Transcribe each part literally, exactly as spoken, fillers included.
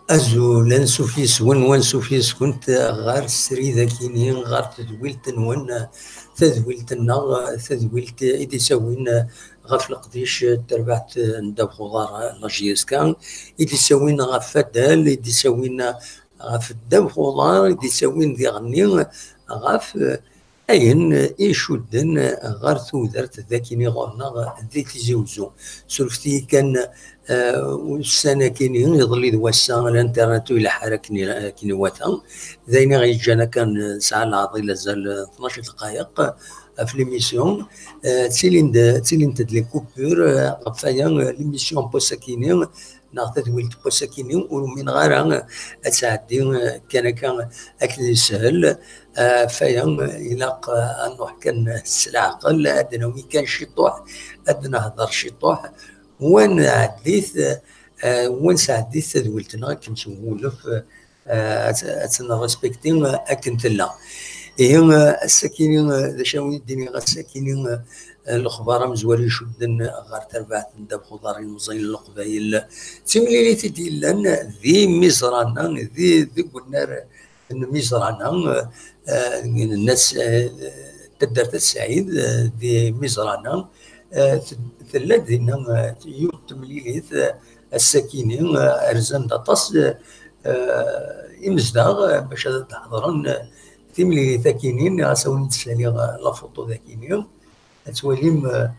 Azul, ansuf yes-wen, wansuf yes-kent ɣer srid akini, ɣer tedwilt-nwen, tadwilt-nneɣ, tadwilt i d-isawin ɣef leqdic n terbaɛt n ddabex uḍar, la J S K, i d-isawin ɣef waddal, i d-isawin ɣef ddabex uḍar, i d-isawin diɣenni ɣef ayen icudden ɣer tudert d akken iɣur-neɣ di Tizi Uzzu. Surfet-iyi kan, eh, ussan akini, iḍelli d wass-a, l'internet ur ileḥḥu ara akken i, akken iwata. D ayen i ɣ-yeǧǧan akka nesɛa leɛḍil azal tnac dqayeq ɣef l'émission. Eh, ttilin-d, ttilint-d les coupures, eh, ɣef waya, eh, l'émission n wass akini, neɣ tadwilt n wass akini, ur umineɣ ara ad tɛeddi, eh, kan akka akken yeshel. Eh, ɣef waya, eh, ilaq, eh, ad nruḥ kan s leɛqel, ad d-nawi kan ciṭuḥ, ad nehder ciṭuḥ, wa nɛeddi-t, eh, wa nesɛeddi-t tadwilt-nneɣ akken twulef, eh, ad, ad tt-nrespekti akken tella. Ihi, eh, ass-akini, eh, d acu ara wen-d-iniɣ ass-akini, eh, lexbar amezwaru icudden ɣer terbaɛt n ddabex uḍar ilemẓiyen n Leqbayel, d timlilit i d-yellan di Miẓrana, di, deg unnar n Miẓrana, eh, n Nna S-, eh, taddart At Sɛid, eh, di Miẓrana, eh, t-, tella dinna, eh, yiwet n temlilit, eh, ass-akini, eh, rzan-d aṭas, eh, eh, imezdaɣ, eh, bac ad d-ḥeḍren, eh, timlilit akini, ɣas ad wen-d-ssaliɣ, eh, la photo d akini, ad twalim, eh,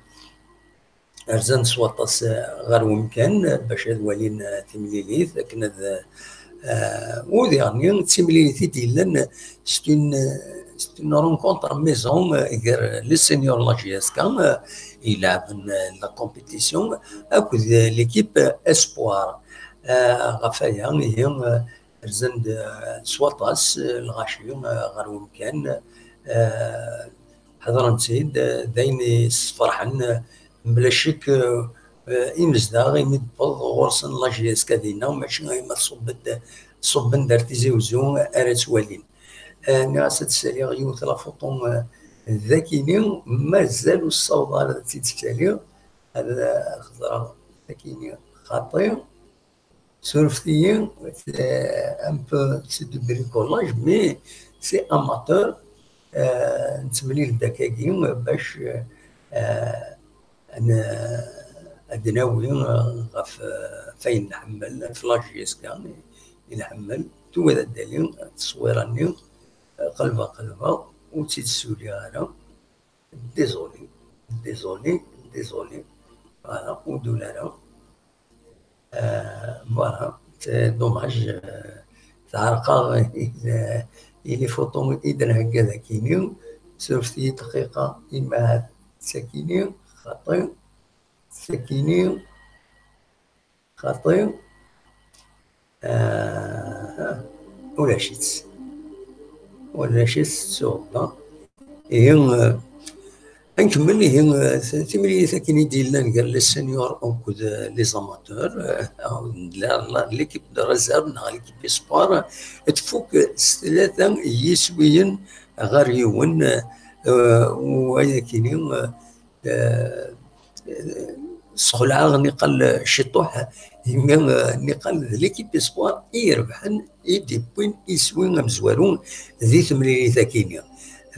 rzan s waṭas, eh, ɣer wemkan, eh, bac ad walin, eh, timlilit, akken ad, eh, u diɣenni d timlilit i d-yellan, eh, c'est une, eh, c'est une rencontre maison, eh, gar, eh, les seniors n la J S K, eh, ileɛben, eh, la compétition, akked, eh, l'équipe, eh, Espoir. Eh, ɣef waya, ihi, eh, rzan-d, eh, s waṭas, eh, lɣaci, eh, ɣer wemkan, eh, ḥeḍren-tt-id, eh, d ayen yessefraḥen, eh, mebla ccek, eh, eh, imezdaɣ imi d-tewweḍ ɣur-sen la J S K dinna, mačči imi tṣubb-d, ṣubben-d ar Tizi Uzzu ara tt-walin. Eh, nniɣ-as ad d-ssaliɣ yiwet la photo, eh, d akini, mazal ur ssawḍeɣ ara ad tt-id-ssaliɣ, ad, eh, xeẓreɣ akini xaṭi. Surfet-iyi, c'est un peu, c'est du bricolage, mais c'est amateur. Euh, nettemlil-d akkagi bac, euh, ad n-, ad nawi, euh, ɣef, euh, ɣef ayen nḥemmel, ɣef la J S K i nḥemmel. Tuwa d addali, tteswira-nni, euh, qelbeɣ, qelbeɣ, ur tt-id-ssuliɣ ara. Désolé, désolé, désolé. Voilà, ur d-uli ara. Euh, voilà, c'est dommage. Euh, teɛreq-aɣ, euh, i les photos i d-nhegga d akini. Surfet-iyi dqiqa, imi ahat d takini, xaṭi, d takini, xaṭi. Ah, ulac-itt. Ulac-itt, ttuɣ. Ihi, eh, ad nkemmel, ihi, eh, timlilit akken i d-yellan gar les seniors akked, eh, les amateurs, eh, la, la, l'équipe de réserve neɣ l'équipe espoir, eh, tfuk s tlata yiswiyen ɣer yiwen, eh, eh, u ayakini, eh, eh, sxelɛeɣ niqal ciṭuḥ, imi, eh, niqal d l'équipe espoir i irebḥen, i d-iwwin iswi amezwaru di temlilit akini.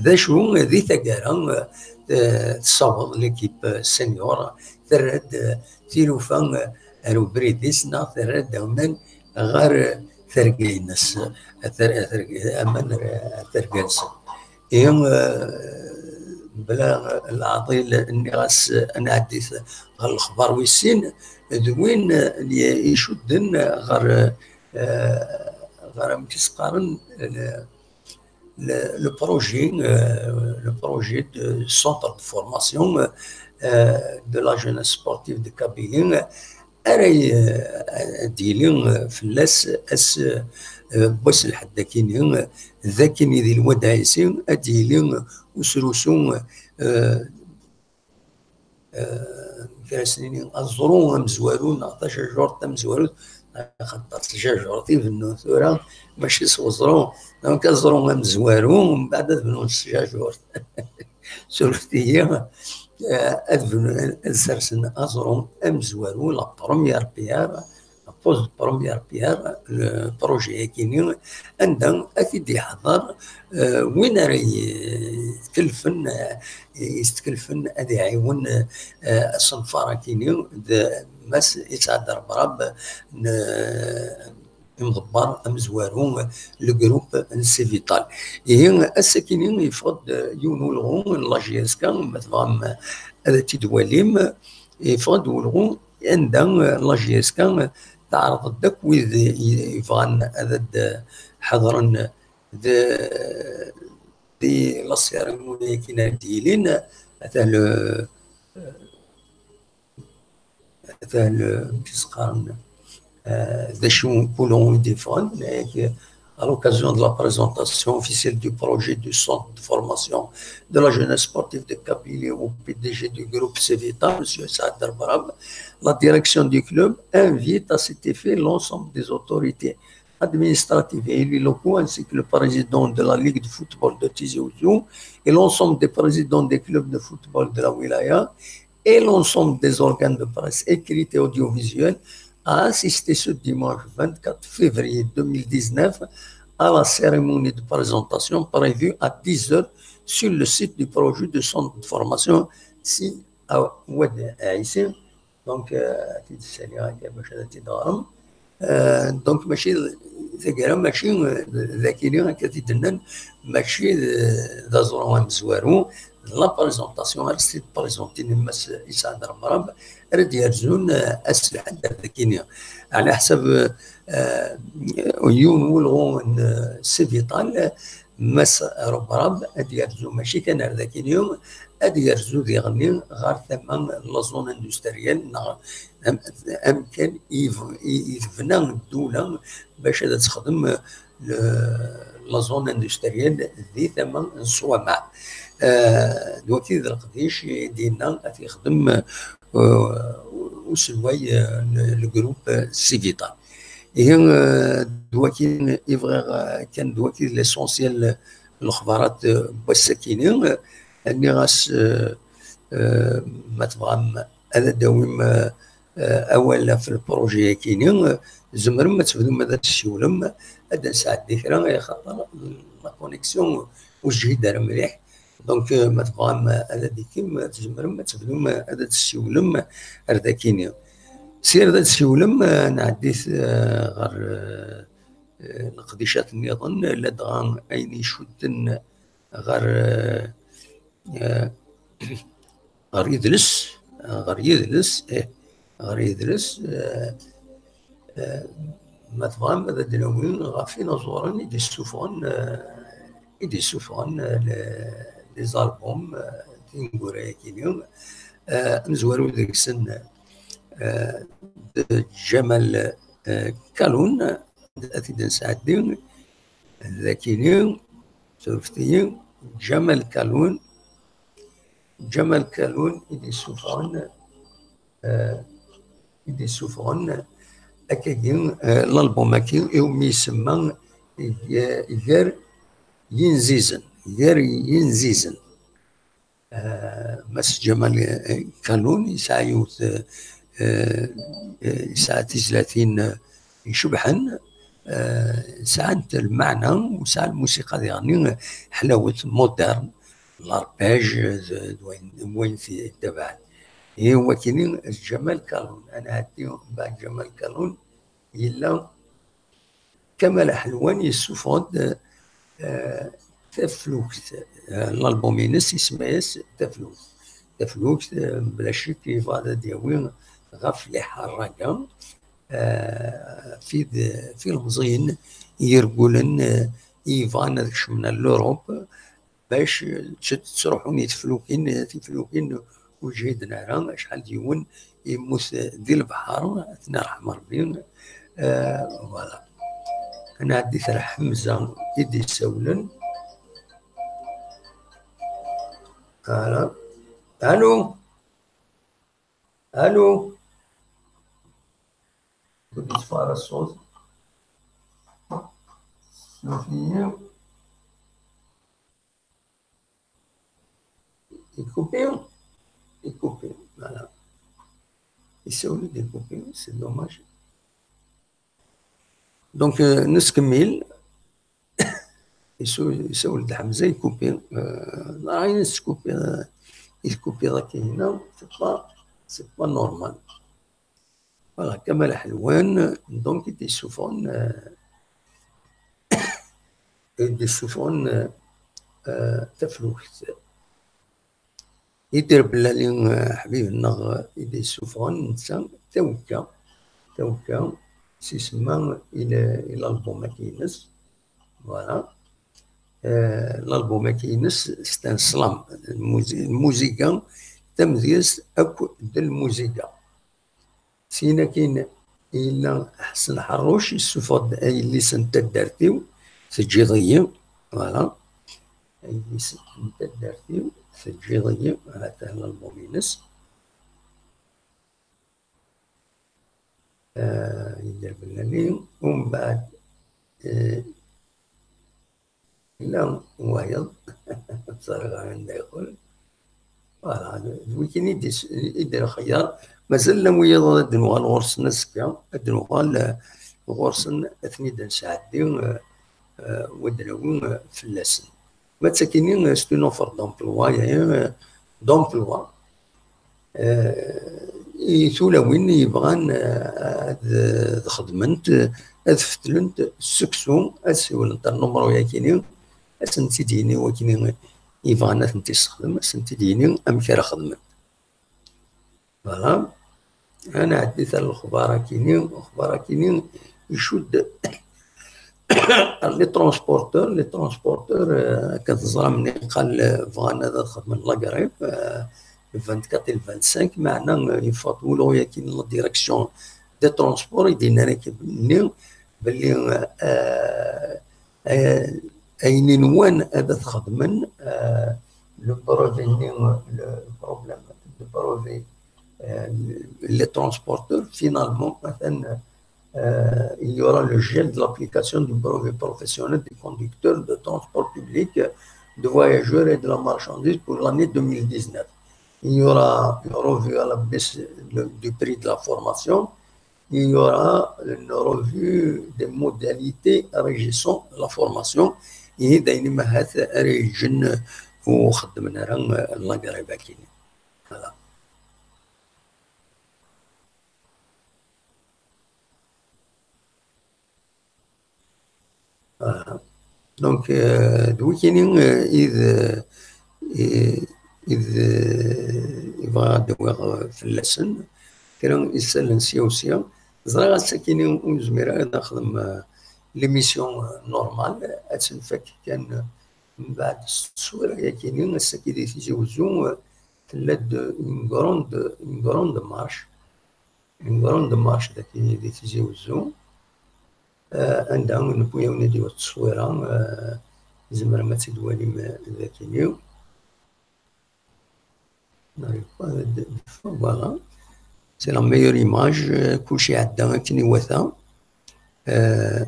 D acu, di taggara, eh, eh, tessaweḍ l'équipe senior, terra-d, eh, tilufa, eh, ar ubrid-is, neɣ terra-d aman ɣer, eh, terga-ines, eh, ter-, eh, terga, aman, eh, terga-nsen. Ihi, eh, bla leɛḍil, nniɣ-as, eh, ad nɛeddi ɣer lexbar wis sin, d win, eh, icudden ɣer, eh, ɣer amek i s-qqaren, eh, le, le projet, euh, le projet de centre de formation, euh, de la jeunesse sportive de Kabylie, ara y-, ad yili, euh, fell-as ass, euh, n wass n lḥedd akini, euh, d akini di Lwad Ɛisi, ad yili usrusu, euh, eh, amek ara s-nini, aẓru amezwaru neɣ tajajurt tamezwarut, axaṭer s tjajurt i bennun tura, mačči s weẓru. Donc, aẓru amezwaru, mbeɛd ad bnun s tjajurt. Surfet-iyi, eh, ad bnun, ad sersen aẓru amezwaru, la première pierre, la pose de première pierre, le projet-agi-nni, anda ad t-id-yeḥḍer, eh, win ara y-, tkellfen, eh, yestkellfen ad iɛiwen, eh, asenfar-agi-nni, d Mass Isɛad Rebrab, n, imḍebber amezwaru, le groupe n Civital. Ihi, ass-agi-nni yeffeɣ-d yiwen ulɣu n la J S K, ma tebɣam ad t-id-twalim, yeffeɣ-d ulɣu anda, eh, la J S K teɛreḍ-d akk wid i-, yebɣan ad d-ḥeḍren d-, di la cérémonie akken ad d-yilin, ata le, ata le, amek i s-qqaren, eh, d acu n kulun i d-yeffɣen, à l'occasion de la présentation officielle du projet du centre de formation de la jeunesse sportive de Kabylie au P D G du groupe Cevita, Monsieur Saad Darbarab, la direction du club invite à cet effet l'ensemble des autorités administratives et élus locaux, ainsi que le président de la Ligue de football de Tizi Ouzou et l'ensemble des présidents des clubs de football de la wilaya et l'ensemble des organes de presse écrite et audiovisuelle à assister ce dimanche vingt-quatre février deux mille dix-neuf à la cérémonie de présentation prévue à dix heures sur le site du projet de centre de formation ici à Oued Aïsé. Donc, euh, à titre sérieux, euh, donc, mačči d, taggara, mačči, euh, d akini akka t-id-nnan, mačči d, d aẓru amezwaru, d la présentation, ara s-t-id-présentin Mass Isɛad Rebrab, ara d-yerzun, euh, ass lḥedd ar dakini. Ɛla ḥsab, euh, yiwen wulɣu n, euh, Civital, Mass Rebrab ad yerzu mačči kan ar dakini, ad yerzu diɣenni ɣer tama n la zone industrielle, neɣ am-, amkan i, i, i tebna ddula bac ad texdem, le, la zone industrielle di tama n Ṣwamaɛ. Eh, d waki d leqdic i d-yenna ad t-yexdem, eh, uselway, eh, n le groupe Civital. Ihi, eh, d waki i bɣiɣ, eh, kan d waki d l'essentiel, eh, lexbarat, eh, n wass-akini, eh, nniɣ-as, eh, eh, ma tebɣam ad d-tawim, eh, eh, awal ɣef le projet-akini, eh, tzemrem ad tebdum ad d-tessiwlem, ad d-nesɛeddi kra, axaṭer la connexion ur tejhid ara mliḥ. Donc, euh, ma tebɣam, euh, ad d-ikim, euh, tzemrem ad tebdum, euh, ad d-tessiwlem ar dakini. Si ar ad d-tessiwlem, euh, nɛeddi-t, euh, ɣer, euh, euh, leqdicat nniḍen, ladɣa ayen icudden ɣer, euh, euh, ɣer yidles, ɣer yidles, eh, ɣer yidles, eh, eh, ma tebɣam ad d-nawi ɣef inaẓuren i d-issufɣen, eh, i d-issufɣen, eh, le-, les albums, eh, tineggura-agi-nni. Eh, amezwaru deg-sen, eh, d Ǧamal, eh, Kalun, ad t-id-nesɛeddi, d akini, surfet-iyi, Ǧamal Kalun, Ǧamal Kalun i d-issufɣen, eh, i d-issufɣen akkagi, eh, l'album-agi iwumi isemma G-, Gar Yinzizen, Gar Yinzizen. Eh, Mass Ǧamal, eh, Kalun yesɛa yiwet, eh, eh, yesɛa tizlatin, eh, icebḥen, eh, sɛant lmeɛna u sɛa lmusiqa diɣen, eh, ḥlawet, moderne. l'arpège, d, d wayen, d wayen t-, yettabaɛen. Ihi wakini d Ǧamal Kalun. Ad nɛeddi mbeɛd Ǧamal Kalun, yella Kamal Aḥelwan yessufeɣ-d, eh, taflukt. Eh, l'album-ines isemma-yas Taflukt. Taflukt, eh, mebla ccek, yebɣa ad d-yawi ɣef liḥerraga, eh, tid, tilemẓiyin i yergulen, eh, i yebɣan ad kecmen ar l'Europe, bac tt-, ttruḥun i teflukin, tiflukin ur ǧhiden ara, acḥal d yiwen yemmut di lebḥer, ad ten-irḥem Rebbi. Eh, voilà. Ad nɛeddi ar Ḥemza i d-yessawlen. Voilà. Allô? Allô? Ur d-yetteffeɣ ara ṣṣut. Suref-iyi. Ikupi, ikupi, voilà. Yessawel-d ikupi, c'est dommage. Donc, euh, nettkemmil. Yessawel-d Ḥemza, ikupi. Euh, la, ayen yeskupi, euh, yeskupi akken-nni, c'est pas, c'est pas normal. Voilà, Kamal Aḥelwan, donc, i d-yessufɣen, euh, i d-yessufɣen, euh, euh, taflukt. Idir Bellali, euh, ḥbib-nneɣ, euh, i d-yessufɣen netta tawekka, tawekka, s isemma i l-, i l'album-agi-ines. Voilà. Euh, l'album-agi-ines, c'est un slam. Lmuzi-, lmuziga tamedyazt akk d lmuziga. Syin akkin, yella Ḥsen Ḥerruc, yessufeɣ-d a yelli-s n taddart-iw, teǧǧiḍ-iyi, voilà. A yelli-s n taddart-iw, teǧǧiḍ-iyi, ha-t-a l'album-ines. Ah, Yidir Bellali, umbeɛd, eh, yella wayeḍ, ẓriɣ anda yeqqel. Voilà, d wikini i d-is-, i d-lxeyyar. Mazal llan wiyaḍ ad d-nuɣal ɣur-sen azekka, ad d-nuɣal, eh, ɣur-sen, ad ten-id-nesɛeddi, eh, eh, u ad d-nawi, eh, fell-asen. Ma d takini, eh, c'est une offre d'emploi, eh, d'emploi. Eh, i tulawin yebɣan, eh, ad, ad xedment, ad fetlent seksu, ad siwlent ar numru-yakini, ad sent-id-yini wakini yebɣan ad tent-yessexdem, ad sent-id-yini amek ara xedment. Voilà. Ad nɛeddi ar lexbar-akini, lexbar-akini icudd les transporteurs, les transporteurs, euh, akken teẓram niqal, euh, bɣan ad xedmen la grève, euh, le vingt-quatre et le vingt-cinq, meɛna, euh, yeffeɣ-d wuluɣ-yakini la direction des transports, i d-yennan akkenni belli, euh, euh, ayen i nwan ad t-xedmen, euh, le brevet-nni, le problème de brevet, euh, les transporteurs, finalement, atan, euh, il y aura le gel de l'application du brevet professionnel des conducteurs de transport public, de voyageurs et de la marchandise pour l'année deux mille dix-neuf. Il y aura une revue à la baisse de, du prix de la formation. Il y aura une revue des modalités régissant la formation. Ihi d ayen i ma ahat ara yeǧǧen ur xeddmen ara la grève-agi. Voilà. Voilà. Donc, euh, d wikini, euh, i d, i, i d, euh, i bɣiɣ ad d-awiɣ, euh, fell-asen kra n yisallen sya u sya. Ẓriɣ ass-akini ur nezmir ara ad nexdem, euh, l'émission, euh, normale, ad tt-nfak kan, euh, mbeɛd s tteswira-yakini, ass-agi di Tizi Wezzu, euh, tella-d une grande, une grande marche. Une grande marche dagi di Tizi Wezzu. Euh, anda newwi-yawen-id yiwet tteswira, euh, tzemrem ad tt-id-twalim, euh, dagini. N'arrive pas à le faire, voilà. C'est la meilleure image, euh, kulci iɛedda akken iwata. Euh,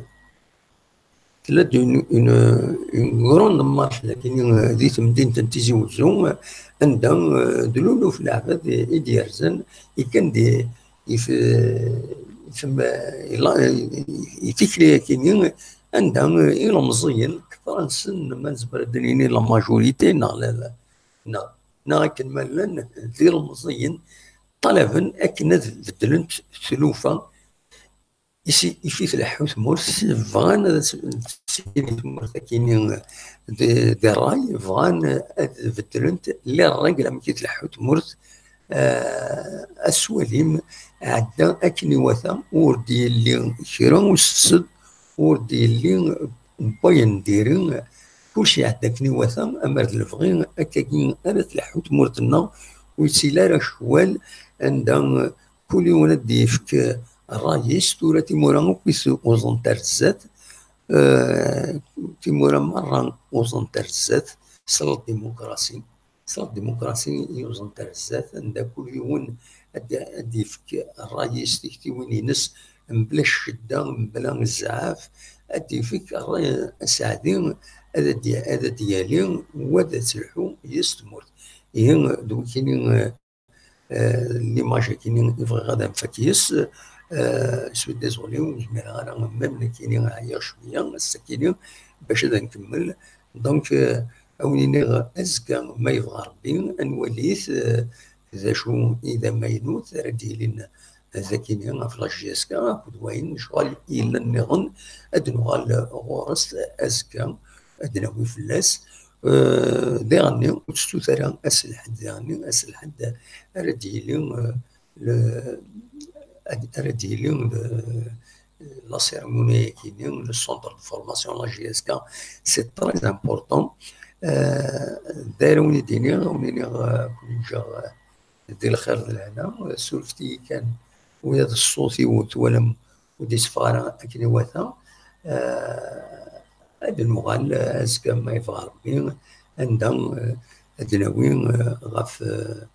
Tella-d une, une, une grande marche dagi, euh, di temdint n Tizi Wezzu, euh, anda, euh, d luluf leɛbad i, i d-yerzan, i kan di, i f-, i f-, i la-, i tikli-yakini, anda, euh, ilemẓiyen, kter-nsen, ma nezmer ad d-nini la majorité, neɣ la, la, neɣ, neɣ akken ma llan d ilmeẓyen, ṭalaben akken ad beddlent tlufa i s-, i f-, i tleḥḥu tmurt, bɣan ad s-, ad tili tmurt akkin d, d ṛṛay, bɣan ad beddlent les règles amek i tleḥḥu tmurt. Ah, aswalim ɛedda akken iwata, ur d-yelli kra usefsed, ur d-yelli n wayen n diri, kullec iɛedda akken iwata, amer d lebɣi, akkagi ara tleḥḥu tmurt-nneɣ, ur yettili ara ccwal anda kul yiwen ad d-yefk ṛṛay-is. Tura timura akk i uẓent ar zdat, eh, timura merra uẓent ar zdat s la démocratie. S la démocratie i uẓent ar zdat, anda kul yiwen ad d-, ad d-yefk ṛṛay-is, tiktiwin-ines, mebla ccedda, mebla zzɛaf, ad d-yefk ṛṛay aseɛdi, ad d-, ad d-yali, u ad telḥu yis tmurt. Ihi, d wikini, eh, eh, l'image akini i bɣiɣ ad am-fak yis, eh, je suis désolé, ur zmireɣ ara, même nekkini ɛyiɣ cwiya, ass-akini, bac ad nkemmel. Donc, eh, a wen-iniɣ azekka, ma yebɣa Rebbi, ad nwalit, eh, d acu i d amaynut ara d-yilin dagini ɣef la J S K akked wayen lecɣal yellan nniḍen, ad nuɣal ɣur-s azekka, ad d-nawi fell-as. Eh, diɣenni, ur tettut ara ass n lḥedd, diɣenni, ass n lḥedd ara d-yili, eh, le, ad, ara d-yili le, la cérémonie-agi-nni, le centre de formation, la J S K, c'est très important. Eh, d ayen ara wen-d-iniɣ, wen-iniɣ, eh, ken-ǧǧeɣ, eh, di lxir d lehna, surfet-iyi kan wiyaḍ ṣṣut-iw ur twalam, ur d-itteffeɣ ara akken iwata. Eh, ad nuɣal, eh, azekka ma yebɣa Rebbi, anda, eh, ad nawi, eh, ɣef, eh,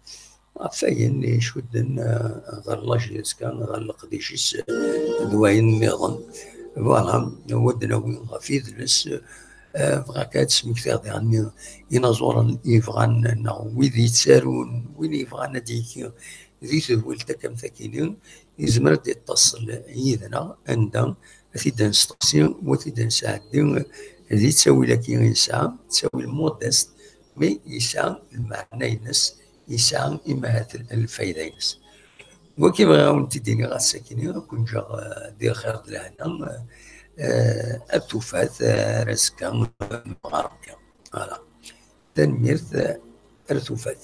ɣef wayen icudden, eh, ɣer la J S K, ɣer leqdic-is, eh, d wayen nniḍen. Voilà, ad nawi ɣef yidles, eh, bɣiɣ kan ad smektiɣ diɣen inaẓuren yebɣan, neɣ wid yettarun, win yebɣan ad d-yekki di tedwilt takamtakini, yezmer ad d-ittaṣel yid-neɣ, anda ad t-id-nesteqsi, u ad t-id-nesɛeddi di ttawil-agi i nesɛa, ttawil modeste, mais yesɛa lmeɛna-ines, yesɛa imahat lfayda-ines. Wagi bɣiɣ ad wen-t-id-iniɣ ass-akini, ad ken-ǧǧeɣ, eh, di lxir d lehna, eh, ar tufat, eh, ar azekka, eh, ma yebɣa Rebbi. Voilà. Tanemmirt, eh, ar tufat.